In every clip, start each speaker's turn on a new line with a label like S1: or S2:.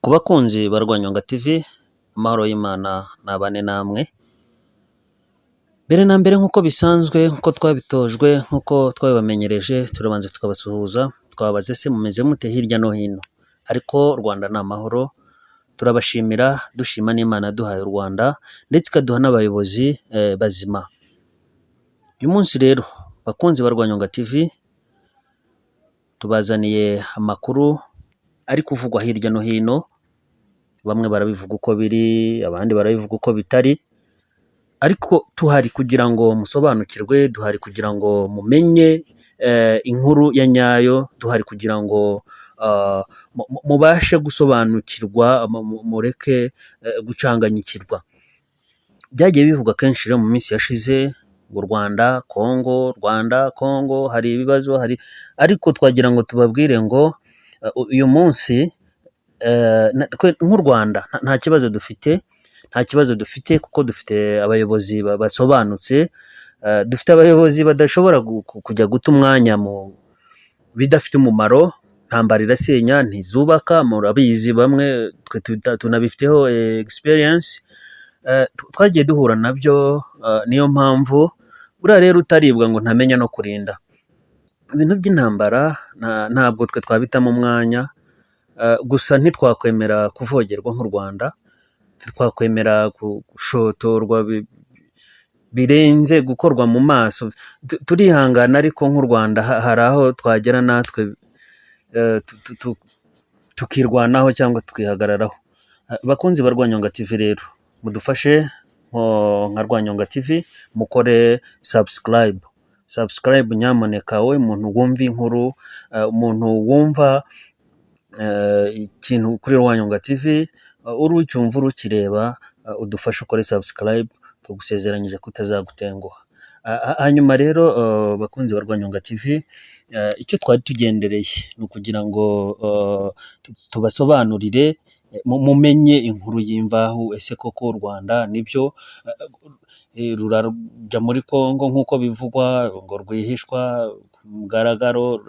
S1: Ku bakunzi ba Rwanyonga TV, amahoro y'Imana nabane namwe. Mbere na mbere, nk'uko bisanzwe, nk'uko twabitojwe, nk'uko twabibamenyereje, turabanza tukabasuhuza, twababaza: ese mumeze mute hirya no hino? Ariko Rwanda ni amahoro, turabashimira, dushima n'Imana yaduhaye u Rwanda ndetse ikaduha n'abayobozi bazima. Uyu munsi rero, bakunzi ba Rwanyonga TV, tubazaniye amakuru ari kuvugwa hirya no hino. Bamwe barabivuga uko biri, abandi barabivuga uko bitari, ariko tuhari kugira ngo musobanukirwe, duhari kugira ngo mumenye inkuru ya nyayo, duhari kugira ngo mubashe gusobanukirwa, mureke gucanganyikirwa. Byagiye bivugwa kenshi rero mu minsi yashize ngo Rwanda, Kongo, Rwanda, Kongo, hari ibibazo, hari, ariko twagira ngo tubabwire ngo uyu munsi twe nk'u Rwanda nta kibazo dufite, nta kibazo dufite kuko dufite abayobozi basobanutse, dufite abayobozi badashobora kujya guta umwanya mu bidafite umumaro. Intambara irasenya, ntizubaka, murabizi bamwe, twe tunabifiteho experience, twagiye duhura nabyo. Niyo mpamvu buriya rero utaribwa ngo ntamenya no kurinda. Ibintu by'intambara ntabwo twe twabitamo umwanya, gusa ntitwakwemera kuvogerwa nk'u Rwanda, ntitwakwemera gushotorwa birenze gukorwa mu maso. Turihangana, ariko nk'u Rwanda hari aho twagera natwe tukirwanaho cyangwa tukihagararaho. Bakunzi ba Rwanyonga TV rero, mudufashe nka Rwanyonga TV mukore subscribe, subscribe nyamuneka. Wowe muntu wumva inkuru, umuntu wumva ikintu kuri Rwanyonga TV, uri ucyumva, uri ukireba, udufashe ukore subscribe, tugusezeranyije ko utazagutenguha. Hanyuma rero, bakunzi ba Rwanyonga TV, icyo twari tugendereye ni ukugira ngo tubasobanurire, mumenye inkuru y'imvaho. Ese koko u Rwanda nibyo rurajya muri Congo nk'uko bivugwa ngo rwihishwa ku mugaragaro?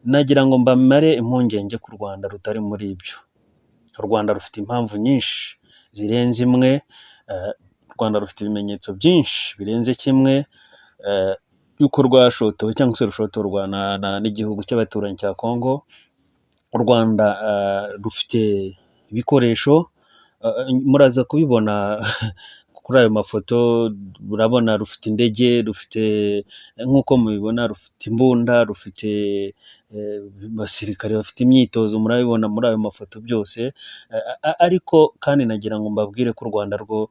S1: Nagira ngo mbamare impungenge ko u Rwanda rutari muri ibyo. U Rwanda rufite impamvu nyinshi zirenze imwe, u Rwanda rufite ibimenyetso byinshi birenze kimwe y'uko rwashotowe cyangwa se rushotorwa n'igihugu cy'abaturanyi cya Congo. U Rwanda rufite ibikoresho, muraza kubibona kuri ayo mafoto, urabona rufite indege, rufite, nk'uko mubibona, rufite imbunda, rufite abasirikare bafite imyitozo, murabibona muri ayo mafoto byose. Ariko kandi nagira ngo mbabwire ko u Rwanda rwo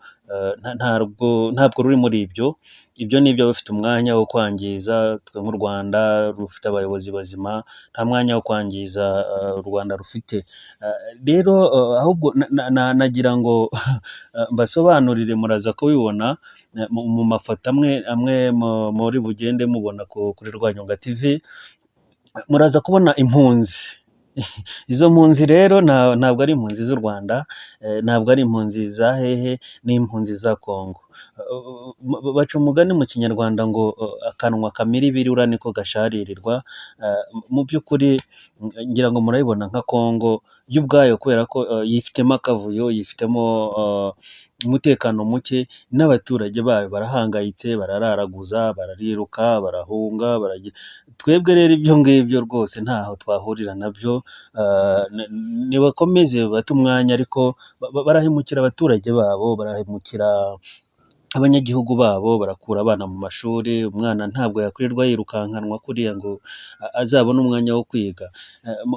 S1: ntabwo ruri muri ibyo. Ibyo ni iby'abafite umwanya wo kwangiza. Twe nk'u Rwanda rufite abayobozi bazima, nta mwanya wo kwangiza u Rwanda rufite. Rero ahubwo nagira ngo mbasobanurire, muraza kubibona mu mafoto amwe amwe muri bugende mubona kuri Rwanyonga TV, muraza kubona impunzi. Izo mpunzi rero ntabwo ari impunzi z'u Rwanda, ntabwo ari impunzi za hehe, ni impunzi za Congo. Baca umugani mu Kinyarwanda ngo akanwa kamira ibirura niko gasharirirwa. Mu by'ukuri ngira ngo murabibona nka Congo yo ubwayo, kubera ko yifitemo akavuyo, yifitemo umutekano muke, n'abaturage bayo barahangayitse, barararaguza, barariruka, barahunga. Twebwe rero ibyo ngibyo rwose ntaho twahurira nabyo. Nibakomeze bate umwanya, ariko barahemukira abaturage babo, barahemukira abanyagihugu babo, barakura abana mu mashuri. Umwana ntabwo yakwirirwa yirukankanwa kuriya ngo azabone umwanya wo kwiga.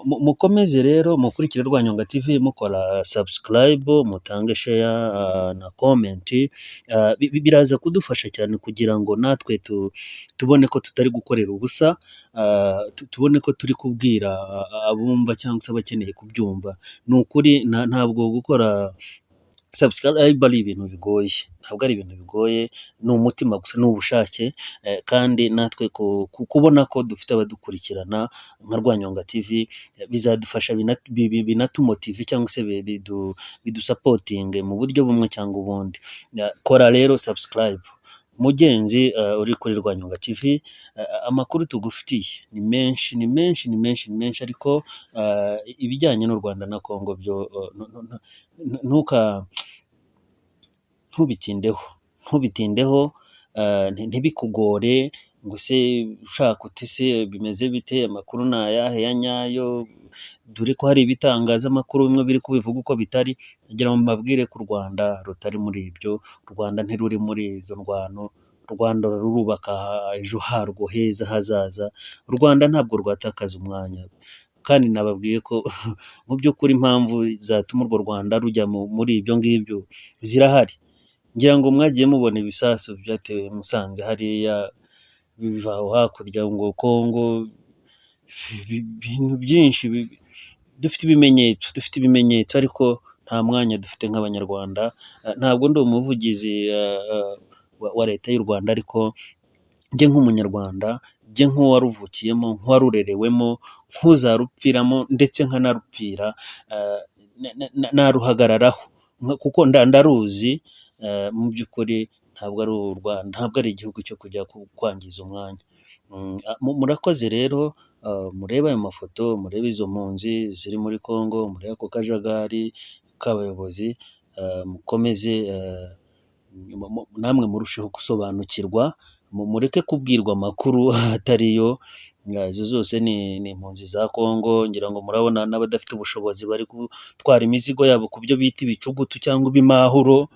S1: Mukomeze rero mukurikire Rwanyonga TV mukora subscribe, mutange share na comment, biraza kudufasha cyane kugira ngo natwe tubone ko tutari gukorera ubusa, tubone ko turi kubwira abumva cyangwa se abakeneye kubyumva. Ni ukuri ntabwo gukora subscribe ari ibintu bigoye, ntabwo ari ibintu bigoye, ni umutima gusa, ni ubushake, kandi natwe kubona ko dufite abadukurikirana nka Rwanyonga TV bizadufasha, binatumotive cyangwa se bidusupportinge mu buryo bumwe cyangwa ubundi. Kora rero subscribe. Mugenzi uri kuri Rwanyonga TV, amakuru tugufitiye ni menshi, ni menshi, ni menshi, ni menshi, ariko ibijyanye n'u Rwanda na Congo byo ntuka ntubitindeho, ntubitindeho, ntibikugore ngo se ushaka uti se bimeze bite, amakuru ni ayahe ya nyayo, dore ko hari ibitangazamakuru bimwe biri kubivuga uko bitari. Kugira ngo mbabwire ko u Rwanda rutari muri ibyo, u Rwanda ntiruri muri izo ndwano, u Rwanda rurubaka ejo harwo heza hazaza, u Rwanda ntabwo rwatakaza umwanya. Kandi nababwiye ko mu by'ukuri impamvu zatuma urwo Rwanda rujya muri ibyo ngibyo zirahari. Ngira ngo mwagiye mubona ibisasu byatewe Musanze hariya, biva aho hakurya ngo Congo, ibintu byinshi dufite ibimenyetso, dufite ibimenyetso, ariko nta mwanya dufite nk'Abanyarwanda. Ntabwo ndi umuvugizi wa leta y'u Rwanda, ariko njye nk'Umunyarwanda, njye nk'uwaruvukiyemo, nk'uwarurerewemo, nk'uzarupfiramo ndetse nkanarupfira, naruhagararaho kuko ndaruzi. Mu by'ukuri ntabwo ari u Rwanda, ntabwo ari igihugu cyo kujya kwangiza umwanya. Murakoze rero, murebe ayo mafoto, murebe izo mpunzi ziri muri Congo, murebe ako kajagari k'abayobozi, mukomeze namwe murusheho gusobanukirwa, mureke kubwirwa amakuru atariyo. Izo zose ni impunzi za Congo. Ngira ngo murabona n'abadafite ubushobozi bari gutwara imizigo yabo ku byo bita ibicugutu cyangwa ibimahuro.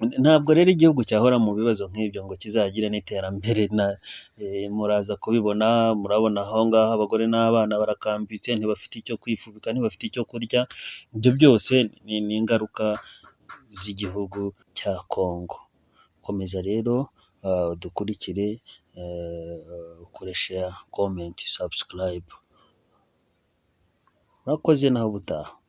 S1: Ntabwo rero igihugu cyahora mu bibazo nk'ibyo ngo kizagire n'iterambere. Muraza kubibona, murabona aho ngaho abagore n'abana barakambitse, ntibafite icyo kwifubika, ntibafite icyo kurya. Ibyo byose ni ingaruka z'igihugu cya Congo. Komeza rero dukurikire, ukore share, comment, subscribe. Murakoze, naho ubutaha.